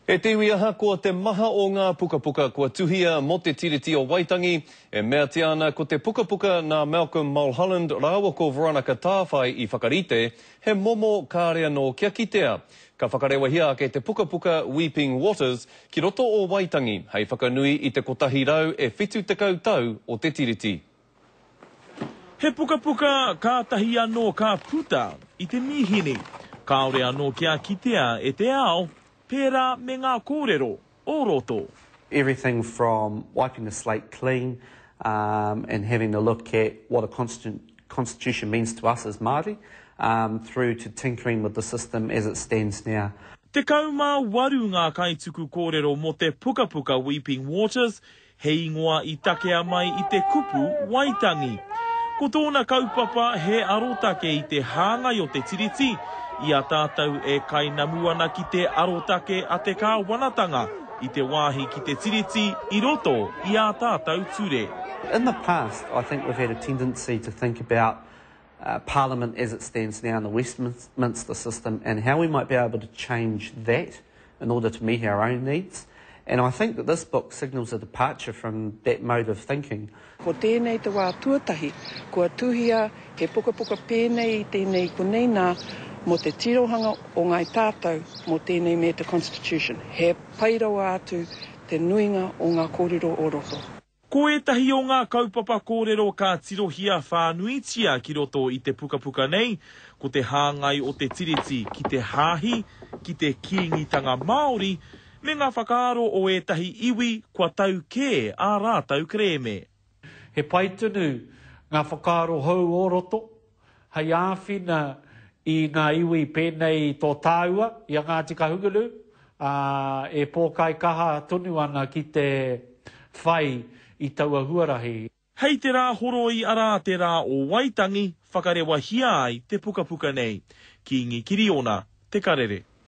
E te iwi ahakoa te maha o ngā pukapuka kua tuhia mō te Tiriti o Waitangi, e meatia ana ko te pukapuka nā Malcolm Mulholland rāua ko Veronica Tāwhai i whakarite, he momo kāre anō kia kitea. Ka whakarewahia ake te pukapuka Weeping Waters ki roto o Waitangi hei whakanui i te 170 tau o te Tiriti. He pukapuka kātahi anō ka puta i te mīhini, kāore anō kia kitea e te ao, pērā me ngā kōrero o roto. Everything from wiping the slate clean and having a look at what a constitution means to us as Māori through to tinkering with the system as it stands now. 18 ngā kaituku kōrero mō te pukapuka Weeping Waters, He ingoa i takea mai i te kupu Waitangi. Ko tōna kaupapa he arotake i te hāngai o te Tiriti, i a tātou e kainamu ana ki te arotake a te kāwanatanga i te wāhi ki te Tiriti i roto i ā tātou ture. In the past, I think we've had a tendency to think about Parliament as it stands now in the Westminster system and how we might be able to change that in order to meet our own needs. And I think that this book signals a departure from that mode of thinking. Ko tēnei te wā tuatahi kua tuhia he pukapuka pēnei i tēnei konei nā mō te tirohanga o ngāi tātou mō tēnei me te Constitution. He pai rawa atu te nuinga o ngā kōrero o roto. Ko ētahi o ngā kaupapa kōrero ka tirohia whānuitia ki roto i te pukapuka nei, ko te hāngai o te Tiriti ki te Hāhi, ki te Kīngitanga Māori, me ngā whakaaro o ētahi iwi kua tau kē ā rātou kerēme. He pai tonu ngā whakaaro hou o roto, hei āwhina i ngā iwi pēnei i tō tāua, i a Ngāti Kahungunu, ā, e pōkaikaha tonu ana ki te whai i taua huarahi. Hei te Rāhoroi arā te rā o Waitangi whakarewahia ai te pukapuka nei. Kīngi Kiriona, Te Karere.